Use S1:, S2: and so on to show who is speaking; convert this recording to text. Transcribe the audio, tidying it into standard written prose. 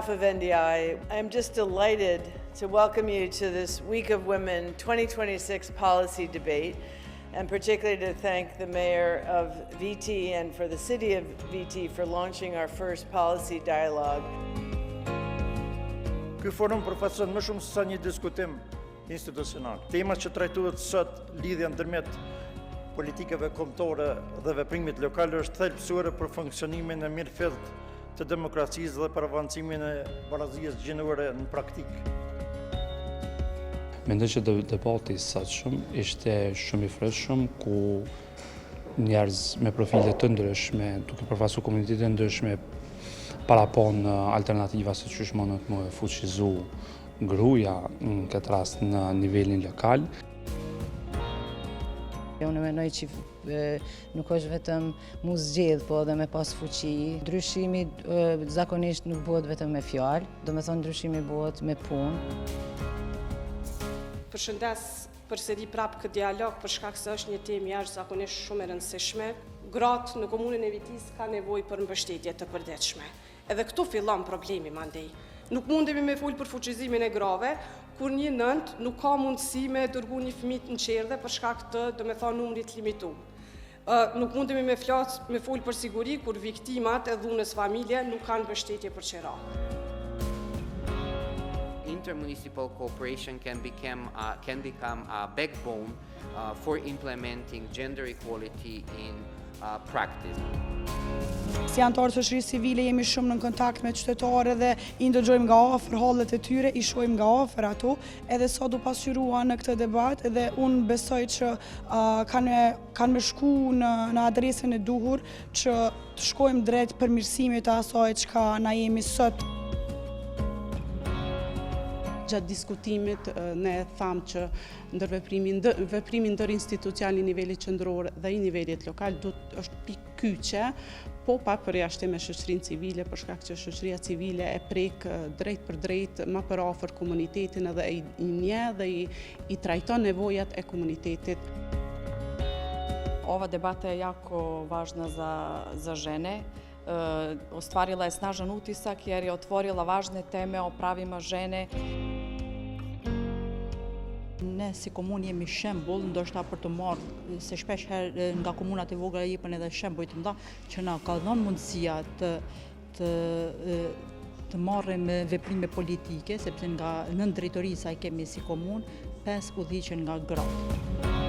S1: behalf of NDI, I'm just delighted to welcome you to this Week of Women 2026 policy debate, and particularly to thank the mayor of Viti and for the city of Viti for launching our first policy dialogue.
S2: Ky forum përfaqëson më shumë se sa një diskutim institucional. Tema që trajtohet sot, lidhja ndërmjet politikave kombëtare dhe veprimit lokal është thelbësore për funksionimin e mirëfilltë të demokracisë dhe për avancimin e barazisë gjinore në praktikë.
S3: Mendoj që debati i sotshëm ishte shumë i frytshëm ku njerëz me profile të ndryshme, duke përfaqësuar komunitete të ndryshme, parapon alternativa se qysh mundet me fuqizu gruaja në këtë rast në nivelin lokal.
S4: Unë mendoj që nuk është vetëm mu zgjedh, po edhe me pas fuqi. Ndryshimi zakonisht nuk bëhet vetëm me fjalë, do me thonë ndryshimi bëhet me punë.
S5: Përshëndes përsëri prapë këtë dialog për shkak se është një temë jashtëzakonisht shumë e rëndësishme. Gratë në komunën e Vitisë ka nevojë për mbështetje të përditshme. Edhe këtu fillon problemi mandej. Nuk mundemi me fol për fuqizimin e grave, kur një nënë nuk ka mundësi me dërgu një fëmijë në çerdhe për shkak të, do me thonë, numrit limitu. Nuk mundemi me flas, me fol për siguri kur viktimat e dhunës familje nuk kanë mbështetje për qera.
S6: Intermunicipal cooperation can become a backbone for implementing gender equality in practice.
S7: Si anëtarë të shoqërisë civile jemi shumë në kontakt me qytetarë dhe i ndëgjojmë nga afër hallet e tyre, i shohim nga afër ato, edhe sot u pasqyrua në këtë debat dhe unë besoj që kanë me shku në adresën e duhur që të shkojmë drejt përmirësimit të asaj çka na jemi sot.
S8: Gjatë diskutimit ne thamë që ndërveprimi veprimi ndërinstitucional i nivelit qendror dhe i nivelit lokal do të është pikë kyçe, po pa përjashtim me shoqërinë civile, për shkak që shoqëria civile e prek drejt për drejt më për afër komunitetin edhe i njeh dhe i trajton nevojat e komunitetit.
S9: Ova debata je jako važna za žene. Ostvarila je snažan utisak jer je otvorila važne teme o pravima žene.
S10: Ne si komunë jemi shembull, ndoshta për të marrë, se shpesh herë nga komunat e vogla jepen edhe shembuj të mëdha, që na ka dhënë mundësia të marrim veprime politike, sepse nga nën drejtori sa i kemi si komunë, 5 udhëhiqen nga gratë.